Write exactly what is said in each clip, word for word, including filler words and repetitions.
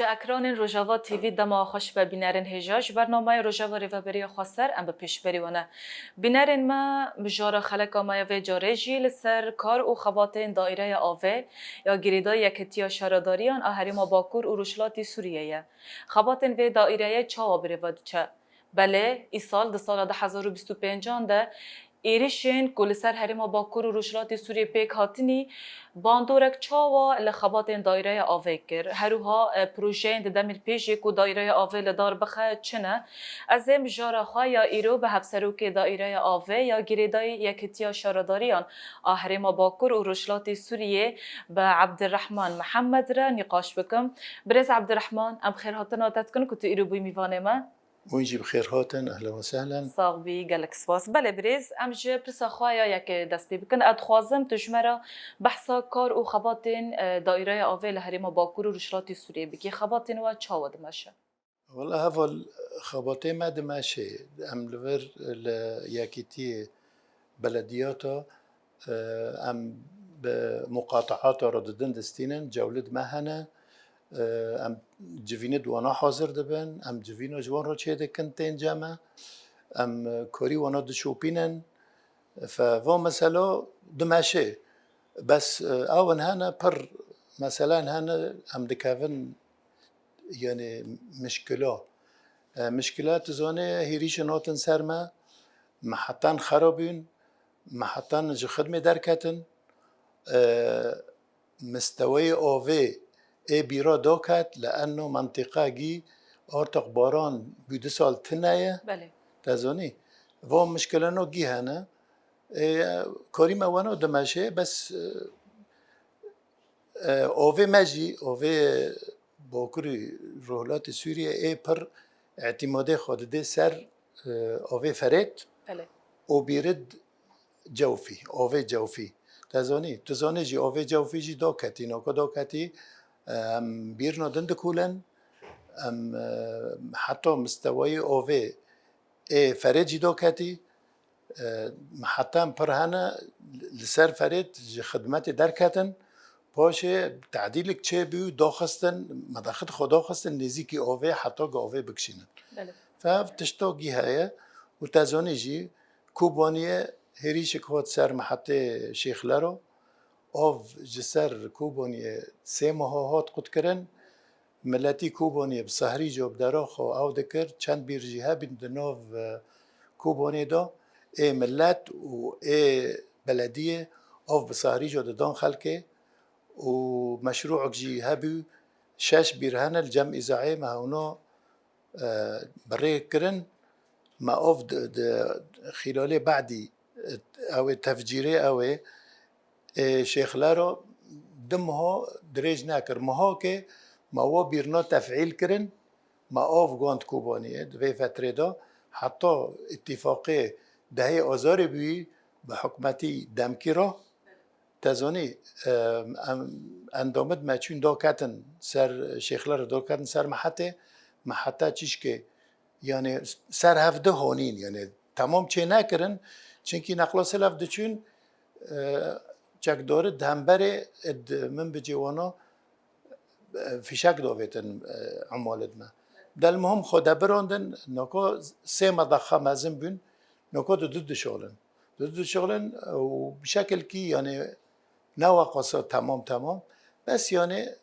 Ekranên Rojava T V dema xweş be bînerên hêja. Ji bernameyê Rojava Rêveberiya Xweser em bi pêşberî we ne. Bînerên me, mijara xeleka me ya vê carê jî li ser kar û xebatên Daîreya Avê ya Girêdayî Yekîtiya Şaredariyan a Herêma Bakur û Rojhilatî Sûriyê ye. Xebatên vê daîreyê çawa bi rê ve diçe? Belê, îsal di sala du hezar û bîst û pêncan de êrîşên ku li ser Herêma Bakur û Rojhilatê Sûriyê pêk hatinî, bandorek çawa li xebatên Daîreya Avê kir? Her wiha, e, projeyên di demên pêşê ku Daîreya Avê li dar bixe çi ne? Ez ê mijara xwe ya îro bi Hevserokê Daîreya Avê ya Girêdayî Yekîtiya Şaredariyan a Herêma Bakur û Rojhilatê Sûriyê bi Ebdirehman Mihemed re nîqaş bikim. Birêz Ebdirehman, em xêrhatina te dikin ku tu îro bûyî mîvanê me. Hûn jî bi xêr hatin, ehlen we sehlen. Sax bî, gelek spas. Belê birêz, em ji pirsa xwe ya yekê dest pê bikin. Ez dixwazim tu ji me re behsa kar û xebatên, e, Daîreya Avê li Herêma Bakur û Rojhilatê Sûriyê bikî. Xebatên we çawa dimeşe? Wela heval, xebatê me dimeşe. Em li vir li Yekîtiyê Belediyata, e, em bi muqataata re didin distînin, cewlid me hene, e, em civînê di wana hazir dibin, em civîna ji wan re çêdikin tên cem me, em, e, karî wana dişopînin. Fe va mesela dimeşe. Bes, e, ew in hene pir meselen hene, em dikevin yani mişkila. E, mişkila tu zanê hêrîşin hatin ser me, me hetan xera bûn, me hetan ji xidmê derketin. E, misteweyê avê ê bîra daket, li eno mentiqa gî artaq baran bû du sal tune ye. Belê. Te zanî, va mişkilano gî hene. E, karî me weno dimeşe, bes, e, E, avê me jî, avê Bakurî Rojhilatê Sûriyê ê pir îtîmadê xwe didê ser, e, avê Ferêt Belê. û bîrid cewfî, avê cewfî. Te zanî, tu zanî jî avê cewfî jî daketî, naka daketî, e, em bîrna din dikulin, em, e, heta mistewayê avê ê Ferêt jî daketî, e, heta em pir hene li ser Ferêt ji xidmetê derketin, paşê tedîlik çêbû, daxistin, medexit xwe daxistin nêzîkî avê heta ku avê bikişînin. Belê. Fe ev tişta gî heye û te zanî jî Kobaniyê hêrîşik hat ser mihetê Şêxlero. Av ji ser Kobaniyê sê meha hat qutkirin. Miletî Kobaniyê bi sehrî jî bi dera xwe ew dikir. Çend bîr jî hebîn di nav, e, Kobaniyê de ê milet û ê belediyê av bi sehrî jî didan xelkê û meşrûek jî hebû. Şeş bîr hene li cem îzayê me hewna, e, bi rê kirin. Me av di, di xîlalê Be'dî, e, ew ê tefcîrê ew ê, ê Şêxlero du meha dirêj nekir. Mehakê me wa bîrna tef'îl kirin, me av gand Kobaniyê di vê fetrê de heta îtîfaqê dehê Azarê bûyî bi hikûmetî demkî re. Te zanî, em, em, endamit me çûn daketin ser Şêxler daketin ser mihetê, miheta çîşkê, yani ser hevdi honîn, yani temam çê nekirin, çinkî neqla silav diçûn, e, çekdori di hemberê id min bicê wana, e, fîşek davêtin, e, emalid me. Del muhim xwe de birandin, nako sê medaxa mezin bûn, nako di du dişolin. Di du dişolin û bi şekilkî, yani ne weqasa temam temam. Bes yani,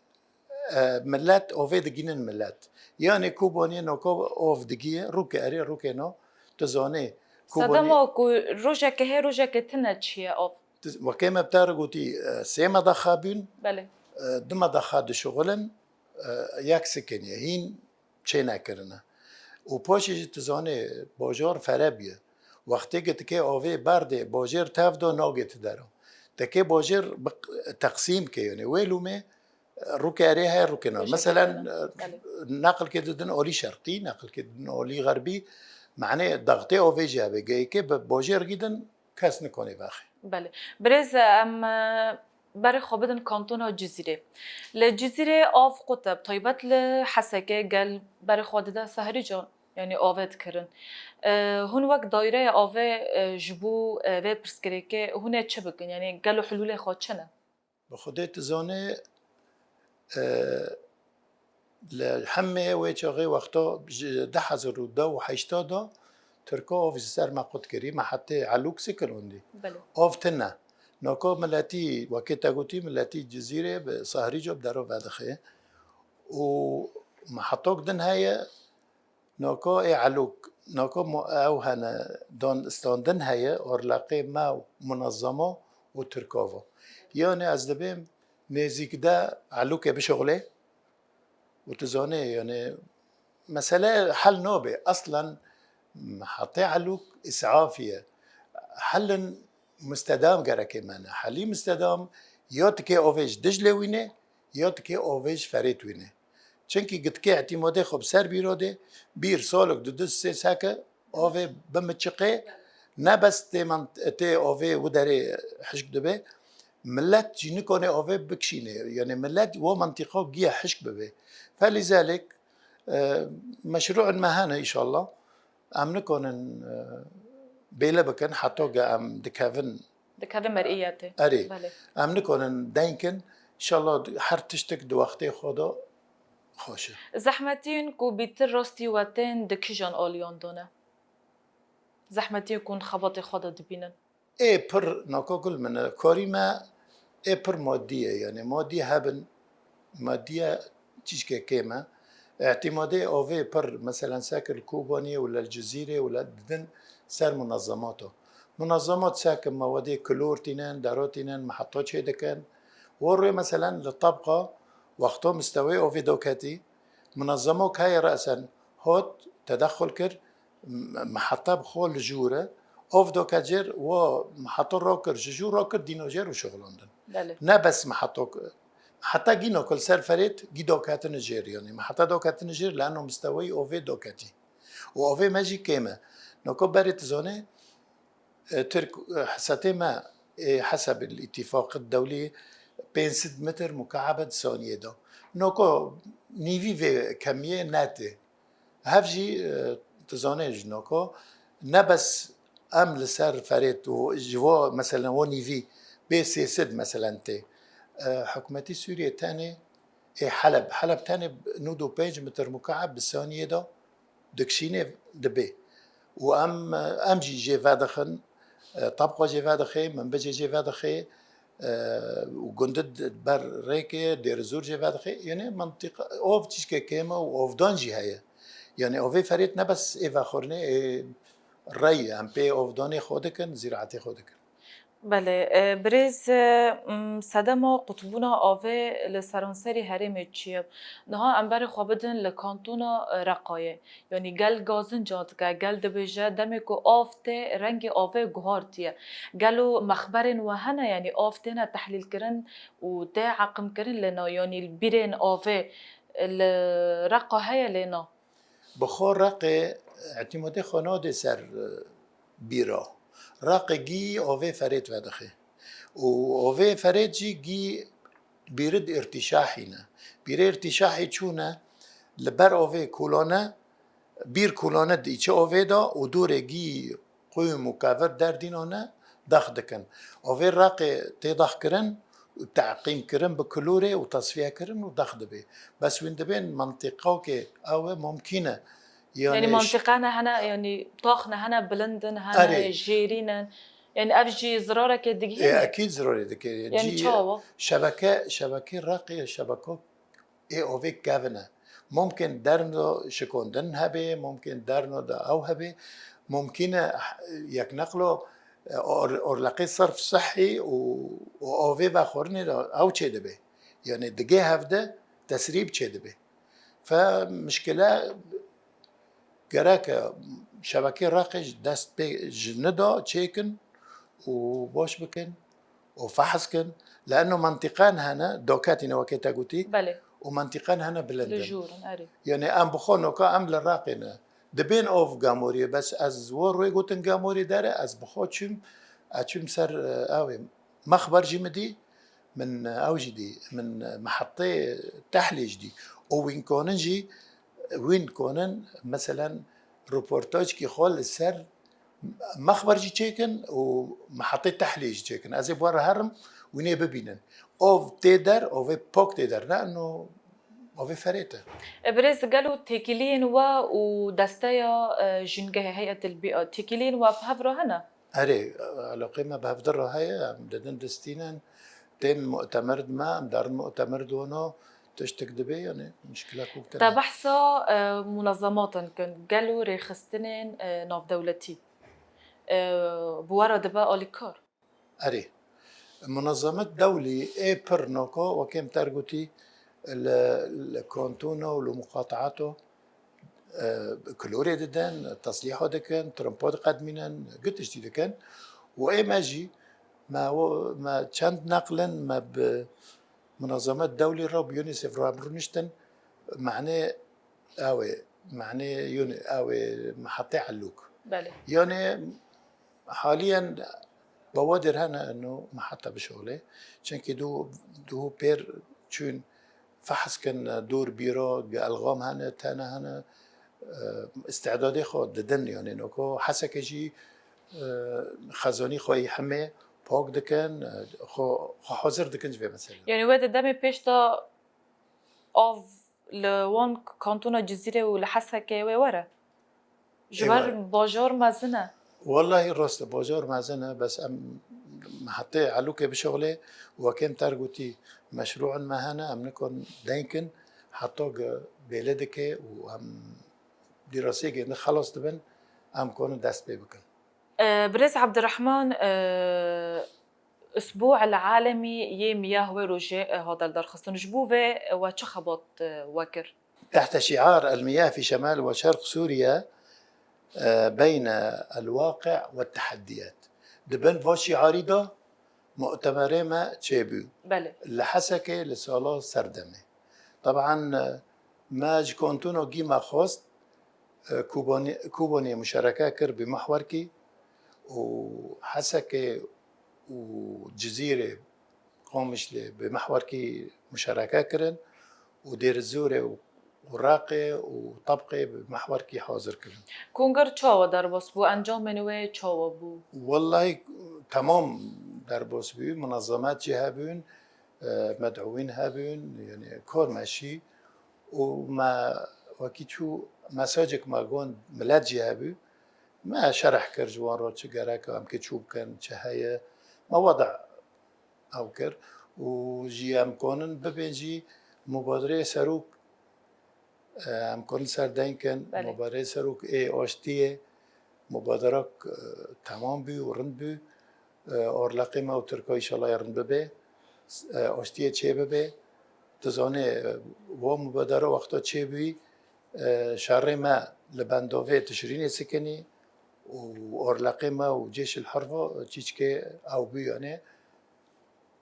e, millet ovê digînin millet. Yani Kobaniyê nako ov digiye, rûke erê, rûke no. Tu zanê Kobaniyê. Sedema ku rojeke hê, rojeke tine çiye ov. Wekê me bi te re gotî, e, sê medaxa bûn, Belê. e, du medaxa dişuxulin, e, yek sikiniye, hîn çê nekirine. Û paşê jî tu zanê bajar fere bûye. Wextê ku tikê avê berdê, bajêr tev da nagê tu dera. Tekê bajêr bi q-, teqsîm ke, yani wê lûmê, e, rûke erê heye, rûke na. Rûke Meselen, heye. e, Belê. neqilkê didin alî şerqî, neqilkê didin alî xerbî. Manê dextê avê jî hebe. Geyikê bi bajêr gîdin, kes nikane vexê. Belê. Birêz, em, e, berê xwe bidin kantona Cizîrê. Li Cizîrê av qut e, bi taybet li Hesekê gel berê xwe dide sehrî can, yanî avê dikirin. E, hûn wek daîreya avê, e, ji bo, e, vê pirsgirêkê hûn ê çi bikin? Yanî gelo hilûlê xwe çi ne? Bi Xwedê tu zanê, e, Li hemê wê çaxê wexta ji du hezar û deh û heşta de Tirka ov ji ser me qut kirî, me hetê Elûk sikilondî. Belê. Ov tine. Noko miletî, wekî te gotî, miletî Cizîrê bi Sahrîco bi dero vedixe. Û mehetok din heye, noko ê Elûk, noko mo-, ew hene, dan-, standin heye, orleqê me û munezemo û Tirkova. Yani ez dibêm nêzîk de Elûkê bişuxulê û tu zanê, yani mesele hel nabe. Aslen hetê Elûk îsafî ye. Helin mustedam gereke me ne. Helî mustedam ya tikê ovê ji Diclê wîne, ya tikê ovê ji Ferêt wîne. Çimkî gitkê îtîmadê xwe bi ser bîro dê, bîr, salok, du du sê seke ovê bimiçiqê, ne bes tê men-, tê ovê wi derê hişk dibe, milet jî nikone ovê bikişîne. Yani milet wo mentiqa giye hişk bibe. Felîzelek, e, meşrûên me hene înşallah. Em nikonin, e, bêle bikin, heta ge em dikevin. Dikevin meriyetê. Erê. Belê. Em nikonin deyn kin. Înşallah her tiştek di wextê xwe de xweş e. Zehmetiyên ku bîtir rastî we tên di kîjan aliyan de ne? Zehmetiyên ku hûn xebatê xwe de dibînin. Ê pir nako gul min e, karî me ê pir madî ye, yani madî hebin, madiye çîşkê kêm e. Îtîmadê avê pir, meselen seke li Kobaniyê û li Cizîrê û li din ser munezemata. Munezemat seke mewedê klor tînin, dero tînin, meheta çê dikin. Wo rê meselen li tebqa wexto mistewê avê doketî, munezemo kayê resen hot tedexul kir, m-, meheta bi xwe li jûr e, ov doke jêr, wo meheta ro kir, ji jûr ro kir, dîno jêr û şixulandin. Belê. Ne bes mehetok, heta gîno ku li ser Ferêt gî doketine jêr, yani meheta doketine jêr, leno misteweyî ovê doketî. Û ovê me jî kêm e. Noko berê tu zanê, e, Tirk, e, hesetê me, e, heseb îtîfaq dewlî pênc sed metr mukab di saniyê de. Noko nîvî vê kemiyê netê. Hev jî, e, tu zanê ji noko ne bes em li ser Ferêt û ji vo, meselen, wo nîvî bê sê sed, meselen, tê. E, hikûmetî Sûriyê tenê ê Heleb, Heleb tenê nod û pênc metr mukab bi saniyê de dikişînê, dibê. Û em, em jî jê vedixin, e, tebqa jê vedixê, minbicê jê vedixê, e, û gundî di ber rêkê, Dêrizor jê vedixê. Yani mentiqa, ov çîşkê kêm e û ovdan jî heye. Yani ovê Ferêt ne bes ê vexwirnê, ê rey, em pê ovdanê xwe dikin, zîraetê xwe dikin. Belê, e, birêz, e, m, sedema qutbûna avê li seranserî herêmê çi ye? Niha em berê xwe bidin li kantona, e, Reqayê. Yanî gel gazinca dike, gel dibêje, demê ku av tê, rengê avê guhartiye. Gelo mexberên we hene, yanî av têne tehlîlkirin û tê eqimkirin lê na, yanî bîrên avê li Reqa heye lê na? Bi xwe Reqê îtîmadê xwe nade ser, e, bîra. Reqê gî ovê Ferêt vedixe. Û ovê Ferêt jî gî bîrid îrtîşahî ne. Bîrê îrtîşahî çûne li ber ovê kolane, bîr kolane diçe ovê de û dûrê gî quyum û kevir derdînane dex dikin. Ovê Reqê tê dexkirin û teqîmkirin bi klorê û tesfiyekirin û dex dibê. Bes wîn dibên mentiqokê ew e mumkîn e. Yanî mentiqane hene, yanî taxne hene bilindin, hene Erê. Jêrînin. Yanî ev jî zirarekê digihîne? Ê, ekîd zirarê dike. Yanî Cî-, çawa? Şebeke, şebekê Reqê, şebeko ê ovê kevin e. Mumkin derno şikondin hebe, mumkin derno de ew hebe. Mumkin e yek neqlo, e, or-, orleqê sirf sihî û, û ovê vexwarinê de ew çêdibe. Yani digê hevde tesrîb çêdibe. Fe mişkile gerek e şebekê Reqê ji dest pê ji nida çêkin û baş bikin û fehs kin. Leeno mentiqan hene, doketîne wekê te gotî, Belê. û mentiqan hene bilind Li in. jûr in, erê. Yani em bi xwe noka em li Reqê ne. Dibên ov Gamoriyê, bes ez wo rê gotin Gamorî dere, ez bi xwe çûm, ez çûm ser, e, ew ê. Mexber jî min dî, min, e, ew jî dî, min, e, mehetê Tehlê jî dî. Û wîn konin jî, wîn konin, meselen, roportajkî xwe li ser mexber jî çêkin û mehetê Tehlê jî çêkin. Ez ê bi we re herim, wînê bibînin. Ov tê der, ovê pok tê der. Ne, no, Mavê ferêt e. E, birêz, gelo têkiliyên we û desteya, e, jîngehê, Heyet el Bîa, têkiliyên we bi hev re hene? Erê, eleqê me bi hevdir re heye, em didin distînin, tên mu'temer di me, em derin mu'temer di wana, tiştik dibe, yani, muşkila ku Te behsa, e, munezematan kin, gelo rêxistinên, e, navdewletî, e, bi we re dibe alîkar? Erê. Munezemet dewlî ê pir noko, wekê em ter gotî, li, li kantona û li muqataata, e, kilorê didin, teslîha dikin, trimpa diqedmînin, gi tiştî dikin. Û ê me jî, me, wo, me çend neqlin, me bi munezemet dewlî re, bi UNICEF re em rûniştin, manê ew ê, manê Yuni-, ew ê mehetê Elûk. Belê. Yani haliyen bawadir hene eno meheta bişolê. Çünkü du, du pêr çün fehs kin dûr bîro, ge elgam hene, tene hene, e, istidadê xwe didin, yani noko Heseke jî, e, xezanî xwe yî hemê pak dikin, e, xwe, xwe hazir dikin ji vê meselê. Yani we di demê pêş de av li wan kantona Cizîrê û li Hesekê wê were? Ji ber bajar mezin e. Wellahî rast e, bajar mezin e, bes em mehetê Elûkê bişexulê, wekê em ter gotî, meşrûin me hene, em nikon denkin, heta ge bêle dike û em dîrasê gêndi xelas dibin, em konin dest pê bikin. E, Birêz Abdurrahman, e, Usbû el Alemî yê miyah wê rojê, e, hate lidarxistin. Ji bo vê, e, we çi xebat, e, we kir? تحت شعار المياه في شمال وشرق سوريا، آه، بين الواقع والتحديات. Di bin va şiarî de mu'temerê me çêbû. Belê. Li Hesekê li sala serdemê. Teban, e, me ji kantona Gî me xwest, e, Kobanî, Kobanî muşereke kir bi mehwerkî û Hesekê û Cizîrê Qamişlê bi mehwerkî muşereke kirin û Dêrizorê û, û Reqê û Tebqê bi mehwerkî hazir kirin. Konger çawa derbas bû? Encamên wê çawa bû? Wellahî temam derbas bû. Munezemet jî hebûn, e, med'ûwîn hebûn, yani kor meşî û me wekî çû mesajek me gon milet jî hebû. Me şerh kir ji wan re çi gerek e, em kê çû bikin, çi heye. Me wada ew kir û jî em konin bibên jî mubadereyê serok, e, em konin ser deyn kin, Belê. Mubadereyê serok ê aştiyê, mubaderak, e, temam bû û rind bû. E, orleqê me û Tirka înşallah rind bibe. E, aştiyê çê bibe. Tu zanê, e, wa mubadere wexta çê bûyî, e, şerê me li bendovê Tişrînê sikinî û orleqê me û cêşil herva çîçkê ew bû yani.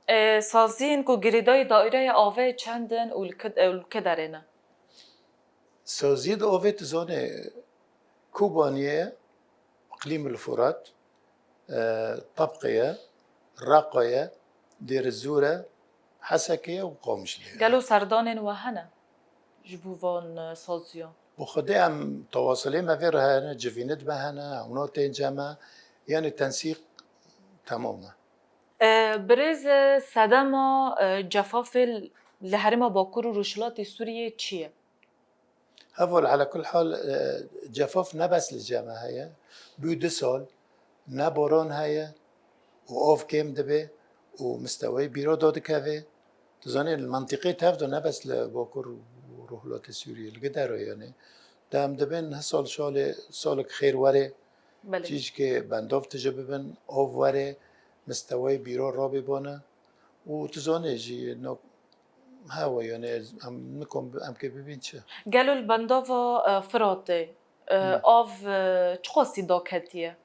E, saziyên ku girêdayî daîreya avê çend in û li ki, û li ki derê ne? Saziyê di avê tu zanê Kobaniyê, Iqlîm el Furat, e, Tebqê ye, Reqa ye, Dêrizor e, Hesekê ye û Qamişlê ye. Gelo serdanên we hene ji bo van, e, saziyan? Bi xwedê em tewasilê me vê re hene, civînê di me hene, hewna tên cem e, yani tensîq temam e. E, birêz, e, sedema, e, cefafê li herêma Bakur û Rojhilatê Sûriyê çi ye? Heval, ala kul hal, e, cefaf ne bes li cem e heye. Bû du sal ne boran heye û av kêm dibe û misteweyê bîra dadikeve. Tu zanî, li mentiqê tev de ne bes li Bakur û Rojhilatê Sûriyê, li gi dere yani. De em dibên hi sal şalê, salek xêr were, Belê. Çîçkê bendov tije bibin, av were, misteweyê bîra rabê bane û tu zanê jî no hewa yani em nikom em kê bibîn çi. Gelo li bendava, e, Firatê, e, av, e, çiqasî daketiye?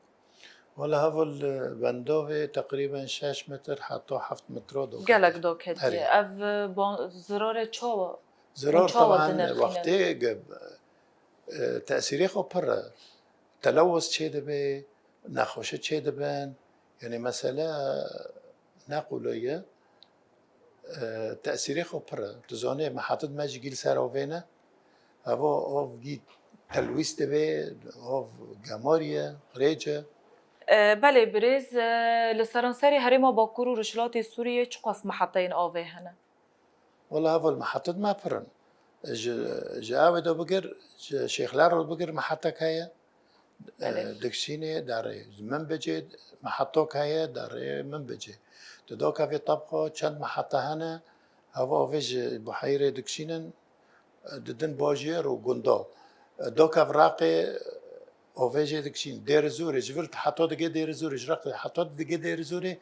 Wala heval, e, bendavê teqrîben şeş metr heta heft metra daketiye. Gelek daketiye. Erê. Ev, e, ba-, zirarê çawa? Zirar Çawa taban dinirxîne? Wextê ge-, e, tesîrê xwe pir e. Telewuz çê dibe, nexweşi çê dibin. Yani mesele ne qulay e. E, tesîrê xwe pir e. Tu zanê, mehatin me jî gî li ser avê ne. Eva av gî telwîz dibe, av gemarî ye, qirêc e. E, belê birêz, e, li seranserê herêma Bakur û Rojhilatê Sûriyê çiqas meheteyên avê hene? Wala heval, mehatin me pir in. Ji, ji Awê de bigir, ji Şêxler re bigir mihetek heye. Belê. E, dikşînê derê Minbicê mihetok heye, derê Minbicê. Di doka vê tebxa çend mihete hene, heva avê ji buheyrê dikşînin, e, didin bajêr û gunda. E, doka Raqê avê jê dikşîn. Dêrizorê, ji vir heta digê Dêrizorê, ji Raqê heta digê Dêrizorê,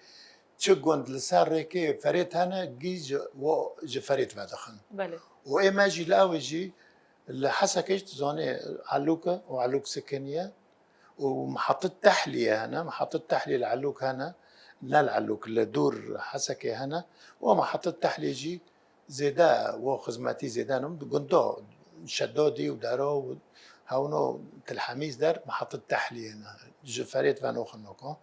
çi gund li ser rêkê Ferêt hene, gî ji, wo, ji Ferêt vedixin. Belê. Û ê me jî li Awê jî, li Hesekê jî tu zanê Elûk e û Elûk sikiniye û mihetit Tehliyê hene, mihetit Tehliyê li Elûk hene, ne li Elûk, li dûr Hesekê hene û mihetit Tehliyê jî zêde wo xizmetî zêde ne, gunda Şedadî û dera û hewno Tilhemîz der mihetit Tehliyê ne, ji Ferêt venoxin noko.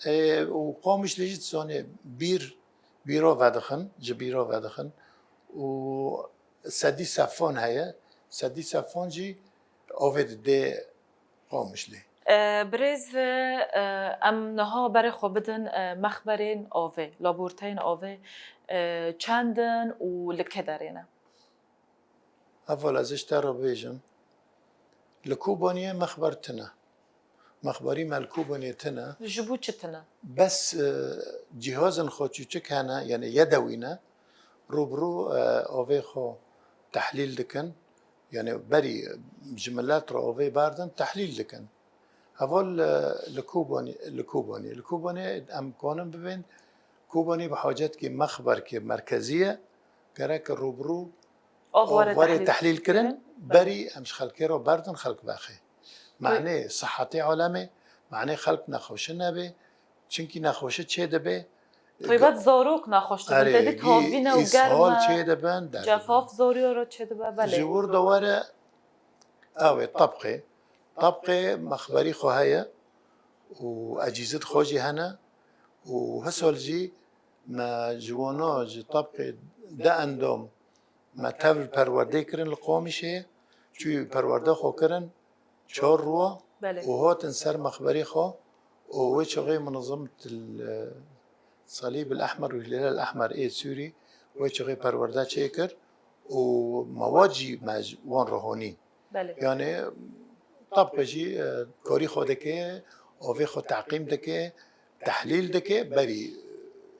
Ê, û Qamişlê jî tu zanê bîr, bîro vedixin, ji bîro vedixin û Sedî Sefon heye. Sedî Sefon jî avê didê Qamişlê. E, birêz, e, em niha berê xwe bidin, e, mexberên avê, laborteyên avê, e, çend in û li kê derê ne? Heval, ez ji te re bêjim, li Kobaniyê mexber tine. Mexberî me li Kobaniyê tine. Ji bo çi tine? Bes, e, cîhazên xwe çûçik hene, yani yedewî ne, rû bi rû, e, avê xwe tehlîl dikin. Yani berî ji milet re avê berdin, tehlîl dikin. Heval, e, li Kobanî, li Kobanî, li Kobanî em kanin bibên, Kobanî bi hacetkî mexberkê merkezî ye, gerek rû bi rû Av were av were tehlîl tehlîl kirin, kirin. Berî em ji xelkê re berdin, xelk bexê. Mehnê sihetê alemê, mehnê xelk nexweşi nebê, çinkî nexweşi çê dibe. Taybet zarok nexweş dibin, Erê, te dît havîne û germ îshal e, çê dibin, derdibin. Cefaf zoriya re çê dibe, belê. Ji wir de were, ew ê tebqê. Tebqê mexberî xwe heye û ecîzit xwe jî hene û hisol jî me ji wana ji tebqê de endam me tev perwerdê kirin li Qamişê, çû perwerde xwe kirin çar rûwa Belê. û hatin ser mexberî xwe û wê çaxê Munezzemet, e, Salîb el Ehmer û Hilal el Ehmer ê Sûrî wê çaxê perwerde çêkir û mewad jî me ji wan re honî. Belê. Yani tabqê jî, e, karî xwe dike, avê xwe teqîm dike, tehlîl dike, berî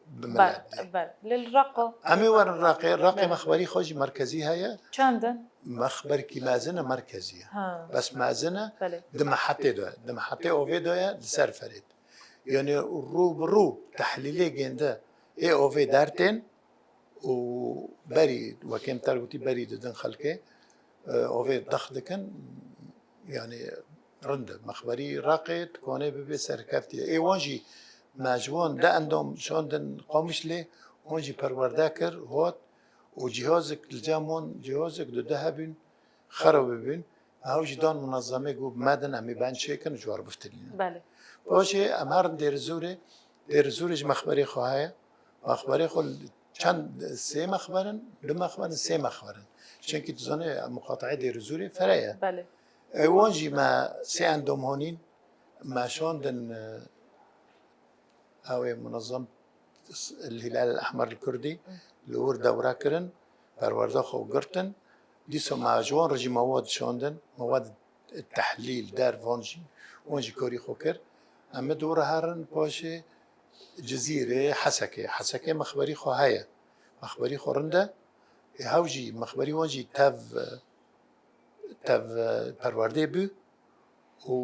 bi milet de. Ber, ber. Lil Reqo. Em ê werin Reqê, Reqê Belê. mexberî xwe jî merkezî heye. Çend in? Mexberkî mezin e, merkezî ye. Ha. Bes mezin e, Belê. di mihetê de, di mihetê ovê de ye, li ser Ferêt. Yani rû bi rû tehlîlê gênde ê ovê dertên û berî, wekê em ter gotî, berî didin xelkê, e, ovê dex dikin, yani rind e. Mexberî Reqê dikanê bibe serkeftiye. Ê wan jî me ji wan de endam şandin Qamişlê, wan jî perwerde kir, hat û cihazek li cem wan, cihazek du de hebûn, xerab bûn. Ew jî dan munezemê got, medin, em ê ben çêkin, ji war biftilînin. Belê. Paşê em herin Dêrizorê, Dêrizorê ji mexberê xwe heye. Mexberê xwe çend, sê mexber in, du mexber in, sê mexber in. Çimkî tu zanê muqateyê Dêrizorê fere ye. Belê. Ew wan jî me sê endam honîn, me şandin, e, ew ê munezem El Hilal El Ehmer li Kurdî li wir dewre kirin, perwerde xwe girtin. Dîsa me ji wan re jî mewad şandin, mewad tehlîl, dervan jî, wan jî karî xwe kir. Em ê dû re herin paşê Cizîrê, Hesekê. Hesekê mexberî xwe heye. Mexberî xwe rind e. Ê hew jî, mexberî wan jî tev, tev perwerdê bû û,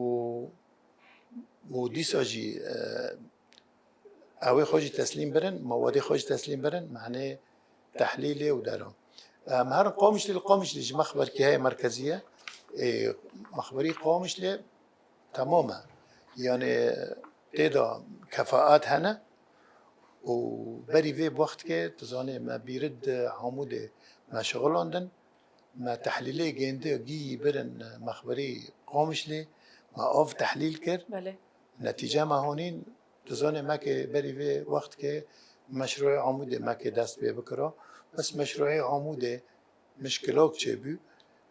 û dîsa jî, e, ew ê xwe jî teslîm birin, mewadê xwe jî teslîm birin, mehnê tehlîlê û deran. Em herin Qamişlê, li Qamişlê jî mexberkî heye merkezî ye. Ê, mexberî Qamişlê temam e. Yani tê de kefaat hene û berî vê wextkê, tu zanê, me bîrid Amûdê me şixulandin. Me tehlîlê gêndê gî birin mexberî Qamişlê, me av tehlîl kir. Belê. Netîce me honîn, tu zanê me ke berî vê wextkê meşrûê Amûdê me ke dest pê bikira. Bes meşrûê Amûdê mişkilok çêbû.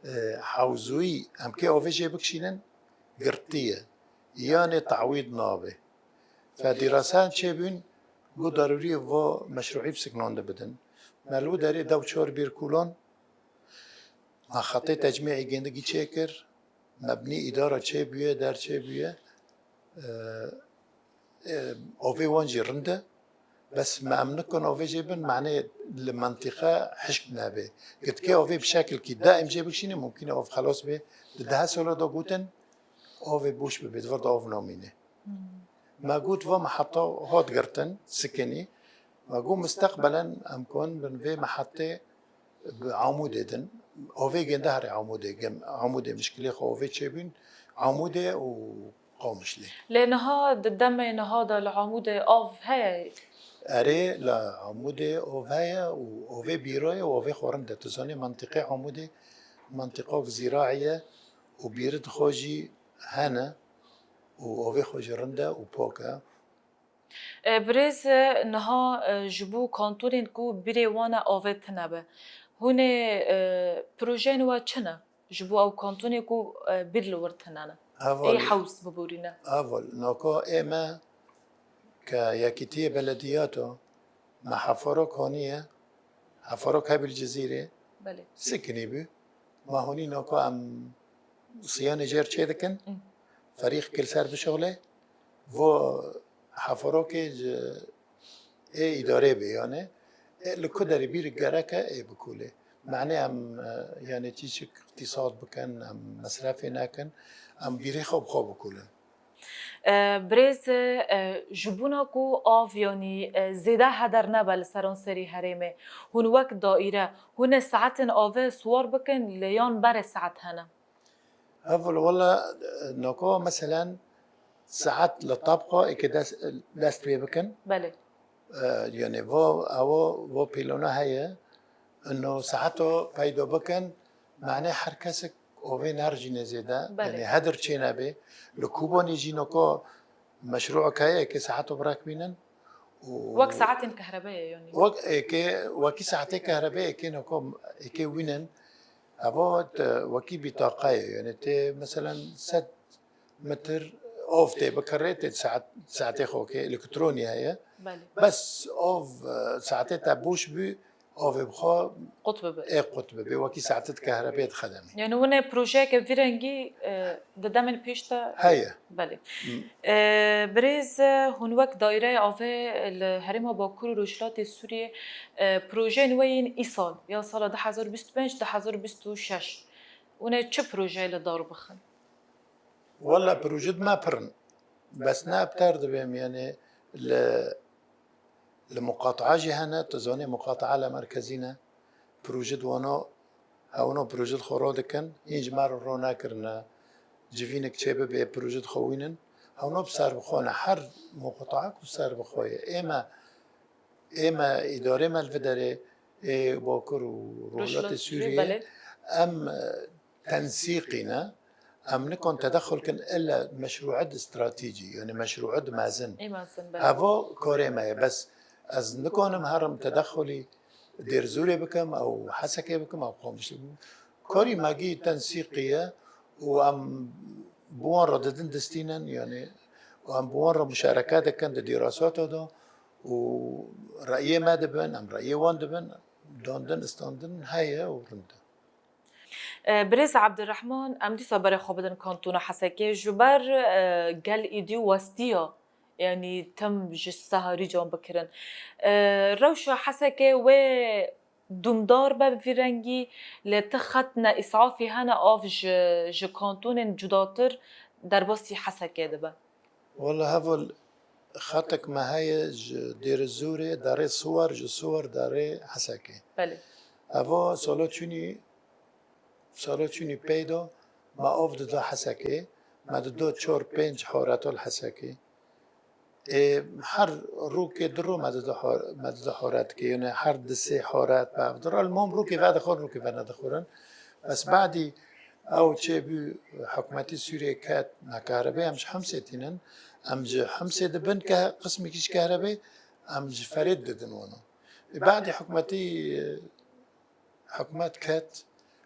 E, hewzûyî em kê avê jê bikişînin, girtî ye. Yanê tawîd nabe. Fedîrasan çêbûn, got darûrî ye va meşrûî bisiknande bidin. Me li wî derê dew çar bîr kûlan, Me xetê tecmî Êgêndigî çêkir, mebnî îdara çêbûye, der çêbûye. E, e, Ovê wan jî rind e. Bes me em nikin ovê jê bin, manê li mentiqe hişk nebe. Girtike ovê bi şekilkî daîm jê bikişîne, mumkin e ov xelas bê. Di dehe sala de gotin, ovê boş bibe, di vir de ov namîne. Hmm. Me got, va meheta hat girtin, sikinî. Me got, misteqbelen em kon bin vê mehetê bi Amûdê din. Ovê gênde herê Amûdê, gem Amûdê mişkilê xwe ovê çêbûn, Amûdê û Qamişlê. Lê niha di demê niha de li Amûdê av heye? Erê, li Amûdê ov heye û ovê bîra ye û ovê xwe rind e. Tu zanî mentiqê Amûdê mentiqok zîraî ye û bîrit xwe jî hene û ovê xwe jî rind e û pok e. E, birêz, e, niha, e, ji bo kantonên ku bîrê wan e avê tune be. Hûn ê, e, projeyên we çi ne? Ji bo ew kantonê ku, e, bîr li wir tune ne. Heval, ê hews biborîne. Heval, naka ê me ke Yekîtiyê Belediyata me hefarok haniye, hefarok hebî li Cizîrê. Belê. Sikinî bû. Me honî naka em siyanê jêr çê dikin. Hı. Ferîq kil ser bişixulê. Vo hefarokê ji ê îdarê bê, yani, ê li ku derê bîr gereke ê bikulê. Manê em, e, yani, çîçik îqtîsad bikin, em mesrefê nekin, em bîrê xwe bi xwe bikulin. E, birêz, e, ji bona ku av, yanî, e, zêde heder nebe li seranserî herêmê, hûn wek daîre, hûn ê saetên avê siwar bikin, lê yan berê saet hene? Heval, wela, nako, meselen, saet li tabqa êkê dest, dest pê bikin. Belê. E, yani, vo, ewo, vo pîlona heye, ino saeto peyda bikin, manê her kesek ovê nerjîne zêde. Belê. Yani, hedir çênebê. Li Kobanê jî nako meşrû heye, êkê saeto birekbînin. Û wek saetên kehrebeyê, yani. Wek êkê, wekî saetê kehrebeyê, êkê nako, êkê wînin. Evo te wekî bîtaqa ye, yani tê, meselen, sed metr ov tê bikerê, tê saet, saetê xwe ke elektronî heye. Belê. Bes ov, e, saetê te boş bû, ovê bi xwe qut bibe. Ê qut bibe. Wekî saetê di kehrebê dixedemî. Yani hûn ê projeyeke vî rengî, e, di demên pêş de heye. Belê. Hı. E, birêz, e, hûn wek daîreya avê li Herêma Bakur û Rojhilatê Sûriyê, e, projeyên we yên îsal, ya sala du hezar bîst û pênc, du hezar bîst û şeş, hûn ê çi projeyê li dar bixin? Wela proje di me pir in. Bes ne bi ter dibêm, yani li, li muqataa jî hene, tu zanî muqataa li merkezî ne. Proje di wana, hewno proje di xwe ro dikin, hîn ji me re ro nekirine. Civînek çê bibe, proje di xwe wînin. Hewno bi ser bi xwe ne. Her muqataa ku ser bi xwe ye. Ê me Ê me, îdarê me li vê derê, ê Bakur û Rojhilatê Sûriyê, belê, em, e, tensîqî ne, em nikon tedexul kin illa meşrûe di stratejî, yani meşrûe di mezin. Ê mezin, belê. Evo karê me ye, bes ez nikonim herim tedexulî Dêrzûrê bikim, ew Hesekê bikim, ew Qamişlî bikim. Karî me gî tensîqî ye û em bi wan re didin distînin, yani em bi wan re muşareke dikin di dîrasata de. û reyê me dibin, em reyê wan dibin, dandin, istandin heye û rind e. E, Birêz Ebdirehman, em dîsa berê xwe bidin Kantona Hesekê. Ji ber, e, gel êdî westiya, yanî tim ji seharî can bikirin. E, rewşa Hesekê wê dûmdar be bi vî rengî, lê ti xet ne îsafî hene av ji, ji kantonên cudatir derbasî Hesekê dibe. Wela heval, xetek me heye ji Dêrizûrê derê Siwar, ji Siwar derê Hesekê. Belê. Eva sala çûnî, sala çûnî peyda me av dida Hesekê, me dida çar pênc horeta li Hesekê. Ê, her rokê du ro me dida hor-, me dida horetkê, yani her di sê horet me ev dira. Li mam rokê vedixwin, rokê venedixwin. Bes badî ew çêbû, hikûmetê Sûriyê ket, me kahrebê em ji Himsê tînin. Em ji Himsê dibin ke qismekî ji kahrebê, em ji Ferêt didin wana. Ê, badî hikûmetê, hikûmet ket,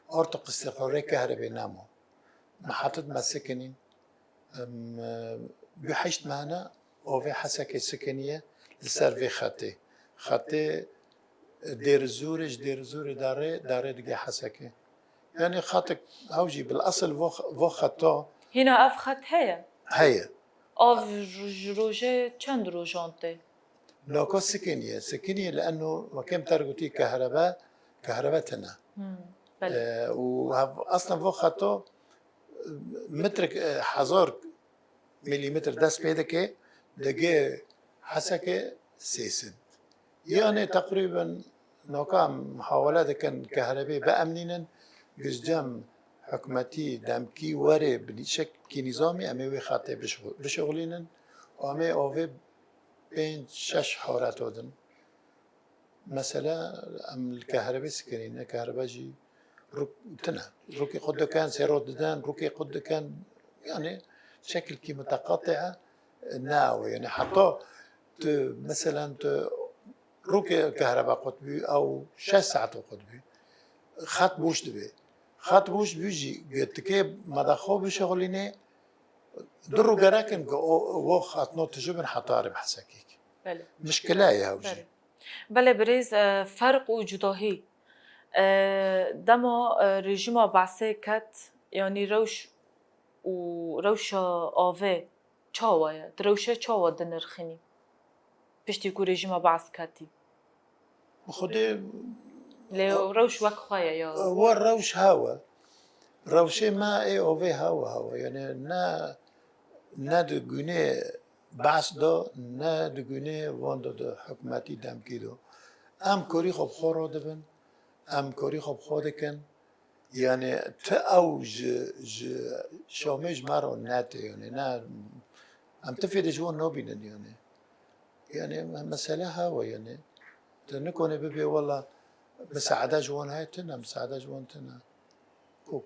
artiq îstîqrarê kahrebê nema. Me hetit me sikinîn. Em, e, bû heşt mehane ovê Hesekê sikiniye li ser vê xetê. Xetê Dêrizûrê, ji Dêrizûrê darê, darê digê Hesekê. Yani xatek hew jî bil esil vo, vo xeta Hîna ev xet heye? Heye. Av ji rojê çend rojan tê? Naka sikiniye. Sikiniye li eno me kêm ter gotî kehrebe, kehrebe tine. Hmm, belê. E, û hev, aslen vo xeta, e, metrik, e, hezar milîmetr dest pê dike, digê Hesekê sê sed. Yani teqrîben naka em hawale dikin kehrebê biemnînin, giş cem hikûmetî demkî were bi şekilkî nîzamî em ê wê xetê bişo-, bişuxulînin û em ê avê pênc şeş hare todin. Mesela em li kehrebê sikinîne, kehrebe jî rûk tine. Rûkê xwe dikin, sêro didin, rûkê xwe dikin. Yani şekilkî muteqatia ne ew e. Yani heta tu, meselen tu rûkê kehrebe qut bû, ew şeş saet qut bû. Xet boş dibe. Xet boş bû jî, tikê me de xwe bişuxulîne, du rû gerekin ku o, o xetno tijî bin heta erê bi Hesekê. Belê. Mişkile ye ew jî. Belê. Belê birêz, e, ferq û cudahî. E, dema, e, rejîma Beesê ket, yanî rewş û rewşa avê çawa ye? Di rewşe çawa dinirxînî? Piştî ku rejîma Bees ketî? Xwedê Lê rewş wek xwe ye ya? Wa rewş hewe. Rewşê me ê avê hewe hewe. Yani ne, ne di gûnê Bees de, ne di gûnê van de, di hikûmetî demkî de. Em korî xwe bi xwe radibin, em korî xwe bi xwe dikin. Yani ti ew ji, ji Şamê ji me re netê, yani ne, em ti fêdê ji wan nabînin yani. Yani me-, mesele hewe yani. Tu nikone bibê wela misaade ji wan heye, tune, misaade ji wan tune. Kok.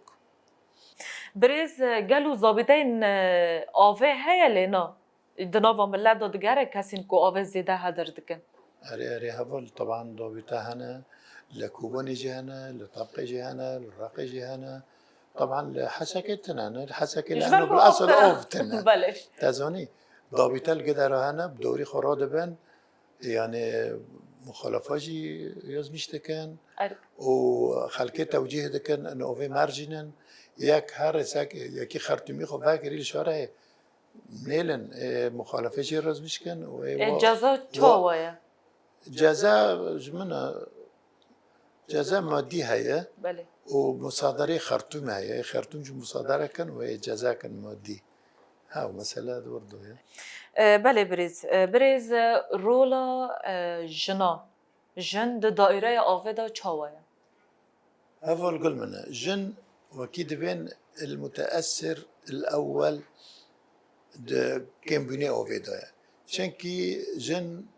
Birêz, gelo zabîteyên, e, avê heye lê na? Di nava milet de digere kesên ku avê zêde hedir dikin? Erê, erê, heval, teban dabîte hene, li Kobanê jî hene, li Tebqê jî hene, li Reqê jî hene. Teban li Hesekê tine, ne? Li Hesekê li Ji ber eno ku bil esil av tine. Av tine. Belê. Te zanî, dabîte li gidera hene, bi dorî xwe radibin, yani muxalefa jî yazmîş dikin Er- û xelkê tewcîh dikin, eno avê mercînin. Yek her rêsek, yekî xertûmî xwe vekirî li şarê Nêlin, ê, muxalefê jê re zû bikin û ê Ê, wa-, ceza wa-, çawa ye? Ceza ji min e, ceza madî heye Belê. Û musaderê xertûm heye. Xertûm jî musadere kin û ê ceza kin madî. Ha, mesela di wir do ye. E, belê birêz. E, birêz, e, rola, e, jina. Jin di daîreya avê de çawa ye? Heval gul min e. Jin wekî dibên il muteessir il ewwel di kêmbûnê avê de ye. Çimkî jin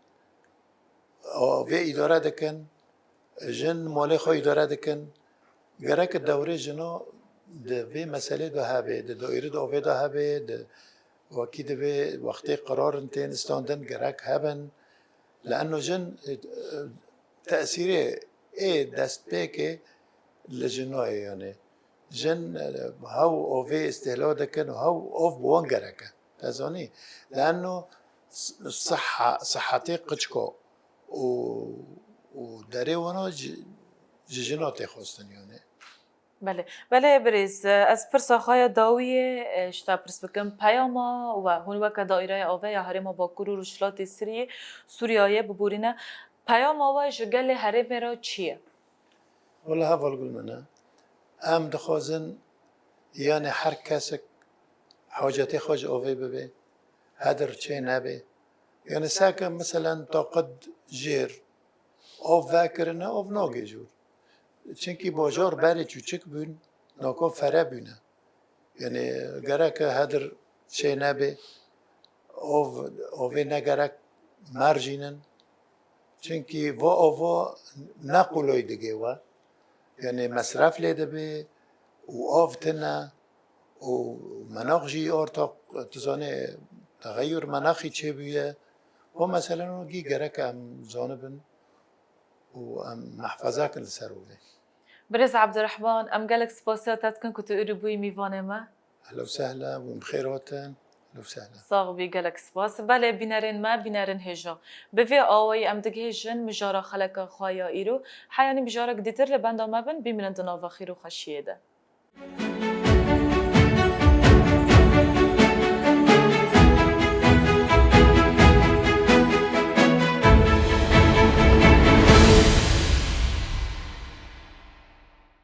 avê îdare dikin, jin malê xwe îdare dikin. Gerek dewrê jina di vê meselê de hebe, di daîrê de avê de hebe, di wekî divê wextê qerarin tên standin gerek hebin. Li eno jin, e, tesîrê ê destpêkê li jina ye, yanî. Jin, e, hew avê îstîhla dikin û hew av bi wan gerek e. Te zanî? Li eno s-, siha-, sihetê qiçko û, û derê wana ji, ji jina tê xwestin, yanî. Belê. Belê birêz, ez pirsa xwe ya dawiyê, e, ji te pirs bikim. Peyama we, hûn weke daîreya avê ya Herêma Bakur û Rojhilatê Siriyê, Sûriyeyê biborîne. Peyama we ji gelê herêmê re çi ye? Wela heval gul min e. Em dixwazin, yani her kesek hacetê xwe ji avê bibe, hedir çê nebe. Yani seke, meselen, taqet jêr av vekirine, av nagê jor. Çimkî bajar berê çûçik bûn, naka fere bûne. Yani gereke hedir çê nebe, av, avê ne gerek mercînin. Çimkî va ava ne qulay digê we. Yani mesref lê dibe û av tine û menax jî arta, tu zanê, texeyur menaxî çêbûye. O meselen o gî gerek em zanibin û em mehfeze kin li ser wê. Birêz Ebdurehman, em gelek spasiya te dikin ku tu êrî bûyî mîvanê me. Ehla û sehla, hûn bi xêr hatin. Sax bî, gelek spas. Belê bînerên me, bînerên hêja. Bi vê awayî em digihêjin mijara xeleka xwe ya îro. Heyanî mijarek dîtir li benda me bin, bimînin di nava xêr û xweşiyê de.